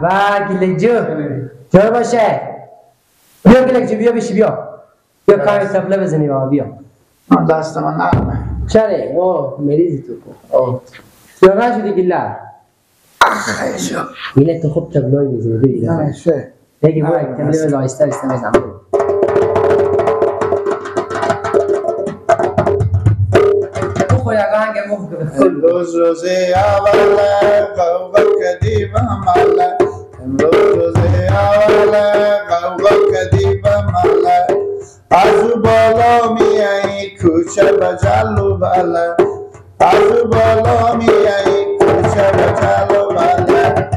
به گیلک جو جور باشه. بیا گیلک جو، بیا بشی، بیا بیا کاری تبله بزنی بابا، بیا. دست من نرمه. چرا؟ اوه مریضی تو کو. یا نشدی گیلک؟ گیلک تو خوب تبلای میزنی، ببین. نه بگی برو تبله بزن، آهسته آهسته بزن. امروز روز اوله قوقا کدیبم مله، امروز روز اوله قوقا کدیبم مله، از بالا میایی کوچه بجل و بله، از بالا میایی کوچه بجل و بله،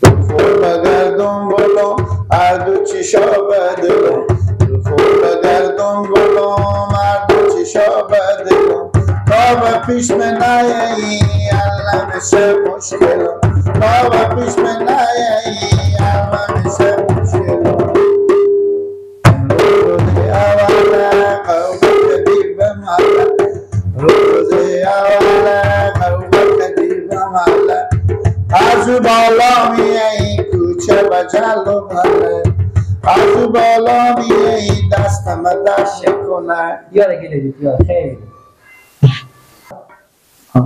بخور بگردم گلم هر دو چشا بدلم، بخور بگردم گلم هر دو چشا بدلم، تا به پیش من نیایی الله میشه مشکلم، تا به پیش من نیایی الله میشه مشکلم. امروز اوله قوقا کدیبم مله، روز اوله قوقا کدیبم مله، از بالا میایی کوچه بجل و بله، از بالا میایی دستم دست کنه. یاره گیله بیار خیلی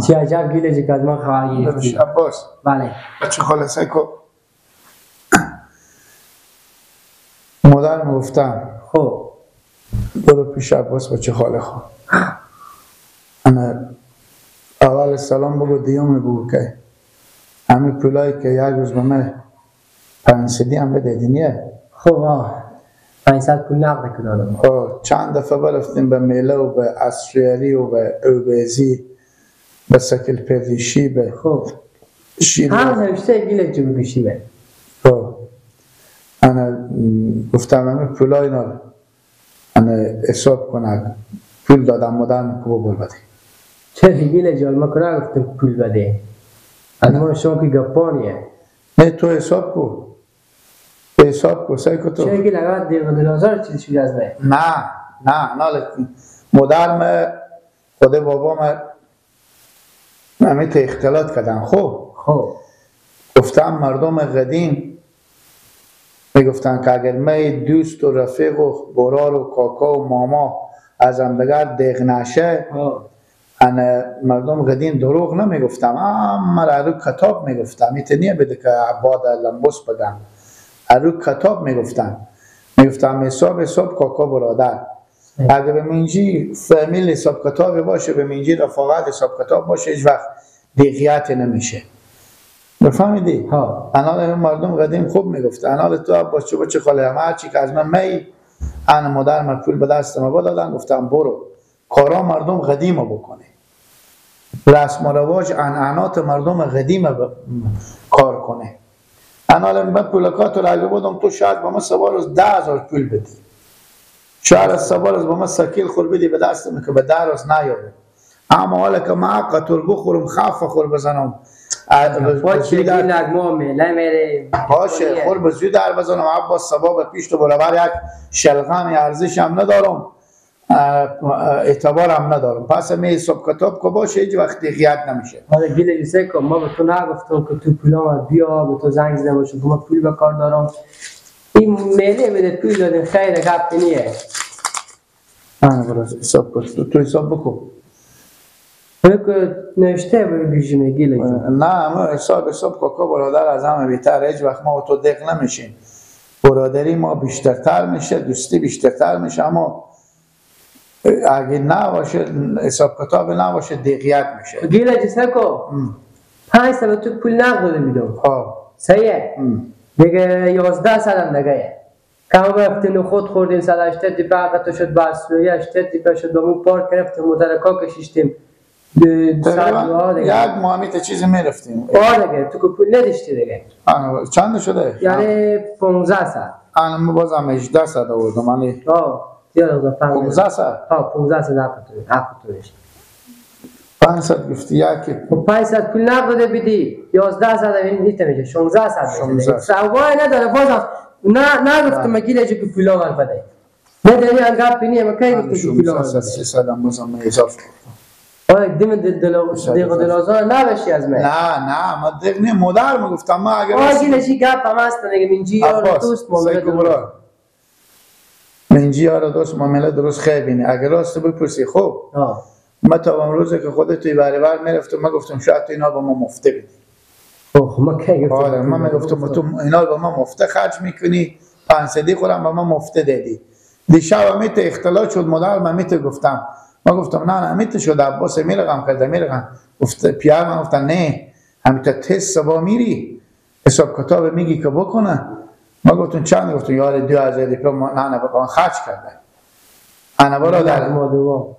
چه عجب گیله که از ما خواهی گرفتی. عباس بله بچه خلاصه که مادرم گفتم خب برو پیش عباس بچه خاله خواه، انا اول سلام بگو، دیوم بگو که همین پولایی که یک روز به من 500 هم بدیدی نیه؟ خب آه 500 پول نقد که دادم. خب چند دفعه برفتیم به میله و به اسریالی و به اوبیزی به سکل پریشی به خب شیر هم نوشته گیله جو بگوشی به. خب انا گفتم همین پولای اینا انا حساب کنه، پول دادم مادرم که بگل بده. چرا گیله جو ما کنه گفتم پول بده، از ما شما که گپانیه. نه تو حساب کو، تو حساب کو، سعی کو تو. چرا گیله اگر دیگه دلازار چیزی شده از من؟ نه نه نه مادرم خود بابام همیت اختلاط کردن. خب خب گفتم مردم قدیم میگفتن که اگر می دوست و رفیق و برار و کاکا و ماما از همدیگر دق نشه، انا مردم قدیم دروغ نمیگفتم، اما رو کتاب میگفتم. ایت بده که عباد لمبوس بگم، رو کتاب میگفتم، میگفتم حساب حساب کاکا برادر، اگه به منجی فامیل حساب کتابی باشه، به منجی رفاقت حساب کتاب باشه، هیچ وقت دیقیت نمیشه. بفهمیدی؟ ها. انا مردم قدیم خوب میگفت. انا تو عباس چه بچه خاله هم هرچی که از من می انا مادر من پول به دست ما دادن، گفتم برو کارا مردم قدیم بکنه، رسم و رواج عنعنات مردم قدیم کار کنه. انا من پولکات رو اگه بودم تو شاید با من سوار روز 10,000 پول بدی، شاید از سوار روز با من سکیل خور بدی به دستم که به 10 روز نیاره، اما حالا که من قطر بخورم خف خور بزنم باشه خور به زود در بزنم عباس سبا به پیش تو برابر یک شلغم ارزش هم ندارم، اعتبارم ندارم. پس می حساب کتاب که باشه هیچ وقت دیقیت نمیشه. حالا گیله جسه که ما به تو نگفتم که تو پولام بیا، به تو زنگ زده باشه که ما پول به کار دارم، این میله بده پول دادیم خیر گپ نیه. انا برو حساب کن، تو حساب بکن. که نوشته برو بیشیم گیله. نه ما حساب حساب کاکا برادر از همه بیتر، هیچ وقت ما تو دق نمیشیم، برادری ما بیشترتر میشه، دوستی بیشترتر میشه، اما اگه نباشه حساب کتاب نباشه دقیقیت میشه. گیله جسه کو 5 سال تو پول نقد داده میدم. صحیحه دیگه 11 سالم دیگه کم رفتیم خود خوردیم 180 دیپه حقا شد با 80 دیپه شد با مو پارک رفتیم مدرکا کشیشتیم یک ماه همیت چیزی میرفتیم. آره دیگه تو که پول نداشتی دیگه. چند شده؟ یعنی 15 سال. انا من بازم 18 سال آوردم. یعنی 15 سال؟ ها 15 سال حق تو میشه. 500 گفتی یکی. 500 پول نقد داده بدی 11 سال این نیت میشه 16 سال میشه. سوای نداره بازم نه نگفتم گیله که پول آور بده. نه داری انگار پینی ما کی گفت که پول آور بده. 300 هم بازم اضافه. آره دیم دل دلازار نباشی از من. نه نه ما دق نه مادر میگفتم ما اگر آجی نشی گپ هم هست میگم اینجی یار دوست معامله درست. منجی یار دوست معامله درست خیلی اگر راست بپرسی خب ما تا امروز که خودت توی برابر میرفتم ما گفتم شاید تو اینا با ما مفته بدی. خب ما کی گفتم؟ آره ما میگفتم تو اینا با ما مفته خرج میکنی 500 خودم با ما مفته دادی. دیشب میت اختلاط شد مادر من میت گفتم ما گفتم نه نه میت شد عباس میرقم کرده میرقم گفت پیار من گفتن نه همین تا تست با میری حساب کتاب میگی که بکنه. ما گفتم چند؟ گفتم یار 2000 روپیه نه نه بابا خرج کرده. انا برادر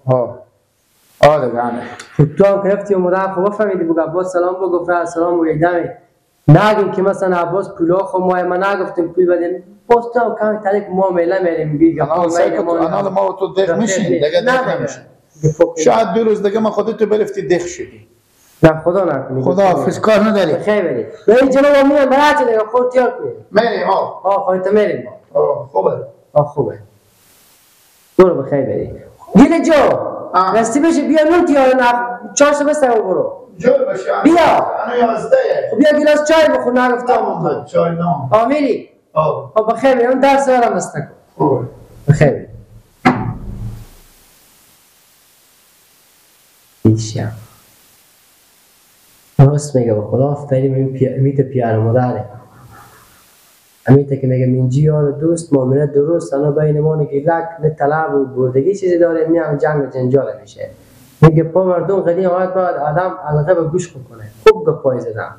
ها آره نه تو هم گرفتی و مادر خب فهمیدی بگو عباس سلام بگو گفت سلام بگو دمی نگیم که مثلا عباس پولا خو ما ما نگفتیم پول بدین باز تو هم کمی تاریک معامله میریم میگی انا ما تو دق میشین دیگه دق نمیشین. شاید دو روز دیگه ما خودت تو برفتی دق شدی. نه خدا نکنه. خدا حافظ کار نداری. خیر بری. بریم جناب میام برات دیگه خود تیار کنی. میریم ها. آ خودت میریم. آ خوبه. آ خوبه. برو بخیر بری. گیل جو. راستی بشه بیا نون تیار نه چهار تا بس برو. جور بشه. بیا. انا 11. خب بیا گیلاس چای بخور نگفتم. چای نه. آ میری. آ. خب بخیر بری. اون درس دارم بس نکن. خوبه. بخیر. ایشم. راست میگه به خدا آفرین میت پیار مادره. امیته که میگه منجی یار دوست معامله درست انا بین ما نگی لک نه طلب و بردگی چیزی داره نه هم جنگ و جنجال میشه. میگه پا مردم قدیم آید باید آدم علاقه به گوش کنه. خوب گپای زدم.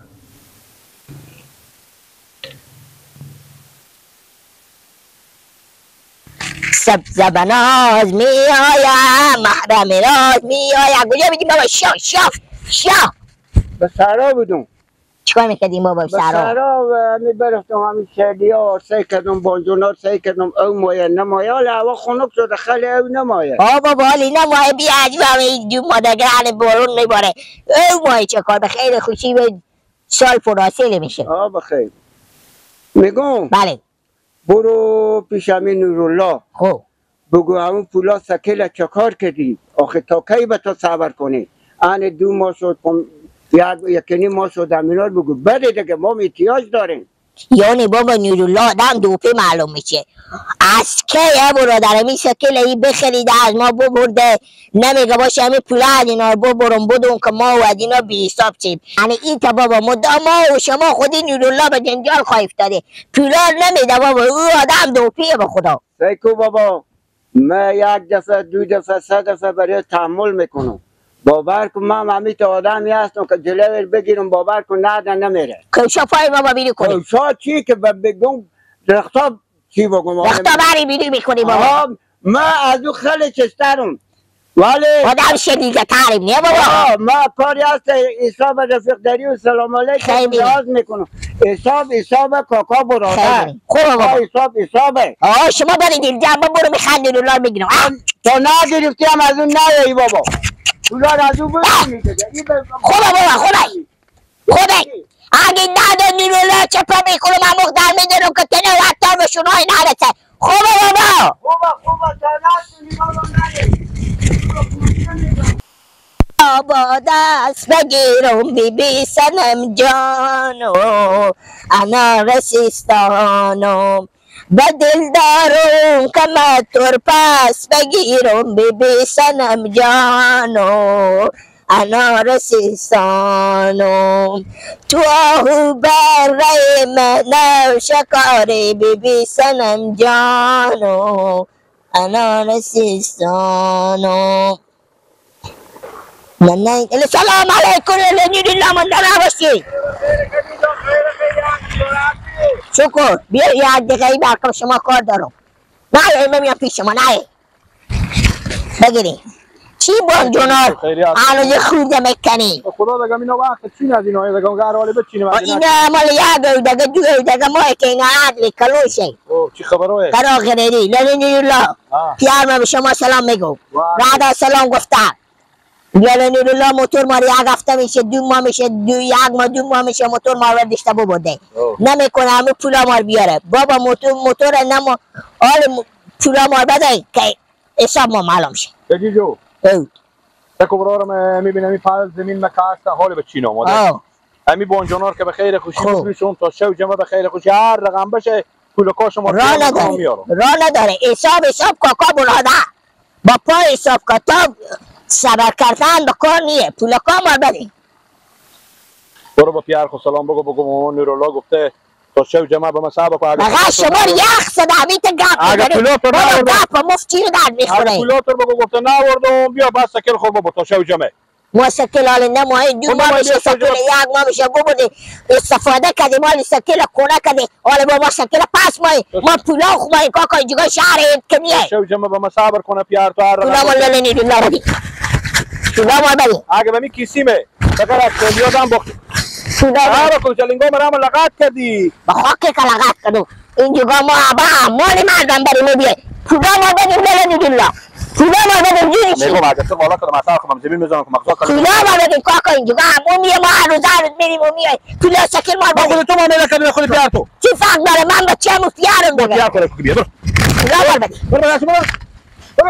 سبز بناز می آید محرم راز می آید. کجا میدیم بابا؟ شا شا شا به صحرا بودم. چیکار میکردیم بابا به صحرا؟ به صحرا می برفتم همین شهری ها سعی کردم بانجونا سعی کردم او مایه نمایه. حالا هوا خنک شده خیلی او نمایه. آ بابا حالی نمایه بی عجیب همه دو مادرگران بارون میباره. او مایه چه کار به خیر خوشی به سال پرحاصل میشه. آ بخیر میگم بله برو پیش همین نورالله. خب بگو همون پولا سکیل چه کار کردی؟ آخه تا کی به تو صبر کنی؟ آن 2 ماه شد یک نیم ماه شد همینا رو بگو بده دیگه ما احتیاج داریم. یعنی بابا نورالله آدم دوپه معلوم میشه. از کی برادر می سکیل ای بخریده از ما ببرده نمیگه باشه همین پولا از اینا رو ببرم بدون که ما و از اینا بی حساب شیم. یعنی این تا بابا مدام ما و شما خودی نورالله به جنجال خواهی افتاده. پولا نمیده بابا او آدم دوپیه به خدا. سیکو بابا من 1 دفعه 2 دفعه 3 دفعه برای تحمل میکنم. باور کن من همیت آدمی هستم که جلوی بگیرم باور کن نه نمیره. کوشا پای بابا بیری کنی. کوشا چی که بگم درختا چی بگم؟ درختا بری بیری میکنی بابا. من از او خیلی چسترم ولی آدم شدیده تریم نه بابا. ما کاری هست حساب رفیق داری و سلام علیکم لحاظ میکنم. حساب حساب کاکا برادر. خوب بابا. حساب حسابه. آه شما برید اینجا من برو میخندین اونها میگیرم. تا نگرفتی هم از اون نیایی بابا. پولا از او بگیری دیگه. خوبه بابا خوبه خوبه. اگه نداد نورالله چپا میکنم من مقدر میدونم که تنه و حتی به شونای نرسه. خوبه بابا خوبه خوبه تا نتونی بابا نری. با دست بگیرم بی بی سنم جانو انا رسیستانم به دل دارم که من پس بگیرم بی بی سنم جانو انا رسیستانم تو آهو برای من شکاری بی بی سنم جانو انا رسیستانم. نه سلام علیکم الله من نباشی. شکر بیا یک دقیقه برکم شما کار دارم. نه من میام پیش شما. نه بگیری چی بانجونار هنوز خورده میکنی. خدا بگم اینا وقت چین از اینا بگم قراره بچینیم از اینا مال یک دقیقه 2 دقیقه ماه که اینا عدل کلوشه. چی خبره؟ قرار غیری الله پیار من به شما سلام میگم. بعد سلام گفتم یعنی نورالله موتور ما یک هفته میشه 2 ماه میشه 1 ماه 2 ماه میشه موتور ما رو داشته ببرده نمیکنه همه پولا ما بیاره بابا. موتور نما حال پولا ما بده که حساب ما معلوم شه. جو تکو برارم میبینم این پل زمین مکاسته حال به چین آماده. امی بانجانار که به خیر خوشی میشون تا شو جمعه به خیر خوشی هر رقم بشه پول کاش ما راه نداره. راه نداره. حساب حساب کاکا برادر با پای حساب کتاب صبر کردن به کار نیه. پول کا ما بدی. برو با پیار خو سلام بگو بگو مامان نورالله گفته تا شو جمعه به ما صبر کن. بغیر شما یخ زده همین تا گپ می‌زنی. برو گپ مفت چی رو درد میخوره. اگه پولاتور بگو گفته نآوردم بیا بس سکل خور بابا تا شو جمعه. ما سکل حال نه ماه دو ماه میشه سکل یک ماه میشه ببودی استفاده کردیم حال سکل کنه کردیم حالا با ما سکل پس ماه ما پولا خو کاکا اینجا شهر که نیه. شو جمعه به ما صبر کنه پیار تو هر پولا ما لاله نیدون نروی پولا ما بری. اگه به می کیسیمه بگر از یادم بخت آره کن چلنگو مرام لغات کردی. با خاک که لغات کردم اینجا ما با مال مردم بریم بیای پولا ما بدیم لاله نیدون لا پولا ما بدیم جیری چی؟ میگم اگه تو بالا کردم اصلا خودم زمین میزنم که مغزا کردم. پولا ما بدیم کاکا اینجا هم میای ما هر روز هر روز میریم و میای پولا شکل ما بدیم. تو ما نکردی خود پیار تو. چی فرق داره من بچه‌م و پیارم دیگه. پیار کنه بیا برو. پولا ما بدیم. برو برو برو.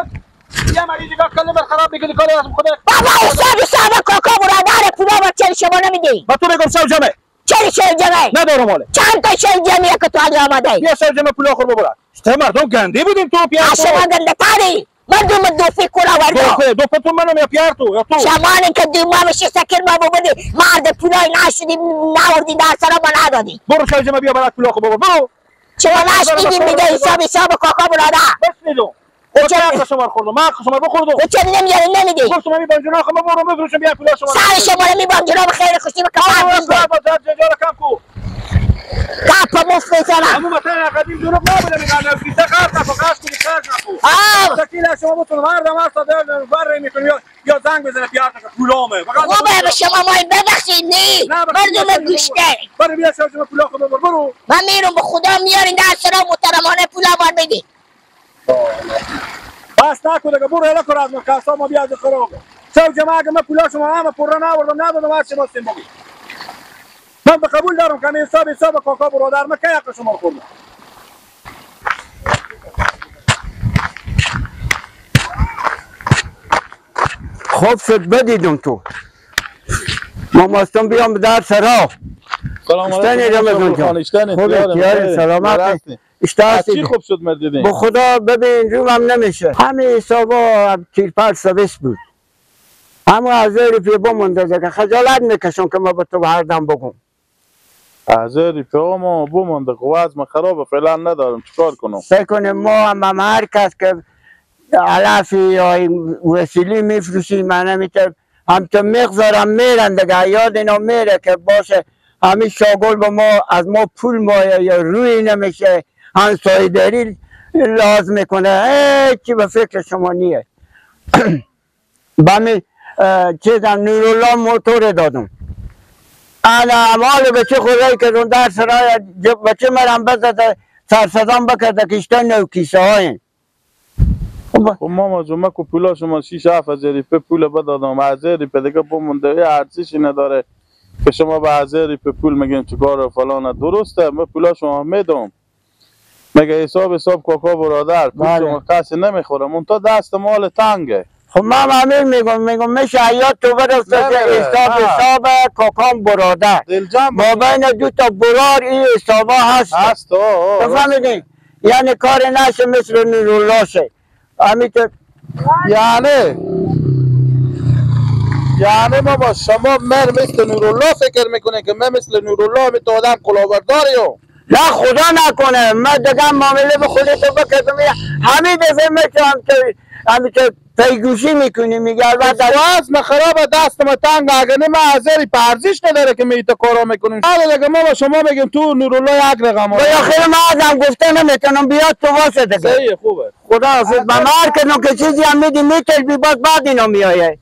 یه مریض دیگه کله بر خراب میکنی کاری از خدا. بابا حساب حساب کاکا برادر پولا ما چرا شما نمیدی؟ با تو میگم شو جمعه. چرا شو جمعه؟ ندارم حالا. چند تا شو جمعه که تو حالی آماده ای؟ بیا شو جمعه پولا خور ببر. مردم گنده بودیم تو پیار تو. شما گنده تری. مردم دوفی کلا وردا. دوفه تو منم یا پیار تو یا تو. شمانی که دو ماه میشه سکر ما ببردی مرد پولای نشدی نوردی در سر ما ندادی. برو شو جمعه بیا برات پولا خور ببر برو. شما نشنیدیم میگه حساب حساب کاکا برادر. بشنیدم. چرا شما خوردم من شما بخوردم. تو چرا نمیاری نمیدی؟ گفتم می بانجونا خو برو بفروشم بیا پولا شما. سر شما رو می بانجونا به خیر خوشی به کار. کم کو. گپ مفت میزنم. همون مثلا قدیم دروغ نبوده میگن کیسه قرض نکن قرض کنی قرض نکن. سکیل شما بتون هر دم هست بر میکنی یا زنگ بزنه پیار که پولامه. خوبه به شما ما ببخشید نی مردم گوشته. برو بیا شما پولا خود ببر برو. من میرم به خدا میارین در سرا محترمانه پولا بار بدی. بس نکن دیگه برو هلا کن از من کاسا ما بیا از خراب. شو جماعه اگه من پولا شما همه پورا نآوردم ندادم هر چی باستیم بگی. من به قبول دارم که حساب حساب کاکا برادر من کی حق شما خوردم. خوب شد بدیدم تو. ما ماستم بیام در سرا. سلام علیکم. خوب سلامت. چی خوب شد مردیدین؟ به خدا ببین روم نمیشه. همه حسابا 45 بود. همه از رفیق بمونده که خجالت میکشم که ما به تو هر دم بگم. از رفیق ما بمونده که وضع خرابه فعلا ندارم چیکار کنم؟ فکر کنیم ما هم هر کس که علفی یا وسیله میفروشیم من نمیتونم هم تو مقدارم میرن دیگه یاد اینا میره که باشه همین شاگل با ما از ما پول مایه یا روی نمیشه هم سایداری لازم میکنه هیچی به فکر شما نیه. به چیزم نورالله موتور دادم انا امال بچه خدایی که در سرای بچه مرم بزده سرسدام بکرده کشته نو کیسه هایم. خب ماما جون من که پولا شما 6-7 هزار ریپه پول بدادم هزار ریپه دیگه بمونده یه ارزشی نداره که شما به هزار ریپه پول میگین چیکار و فلانه. درسته من پولا شما میدم مگه حساب حساب کاکا برادر پول شما کسی نمیخوره منتها دست مال تنگه. خب من همین میگم میشه یاد تو برسته حساب حساب کاکام برادر ما بین دو تا برار این حسابا هست هست. تو فهمیدی؟ یعنی کار نشه مثل نورالله شه همینطور. یعنی بابا شما من مثل نورالله فکر میکنه که من مثل نورالله به تو آدم کلاهبرداریم؟ نه خدا نکنه من دیگه معامله به خودتو بکردم همین دفعه میتونم همینطور پیگوشی میکنی میگه البته وزن خراب دست ما تنگ اگه نه من هزاری ارزش نداره که می تا کارا میکنیم. حالا دیگه ما با شما میگیم تو نورالله یک رقم بالاخره من ازم گفته نمیتونم بیاد تو واسه دیگه. صحیح خوبه خدا حافظ. به من هر کدوم که چیزی هم میدی میتلبی باز بعد اینا میایه.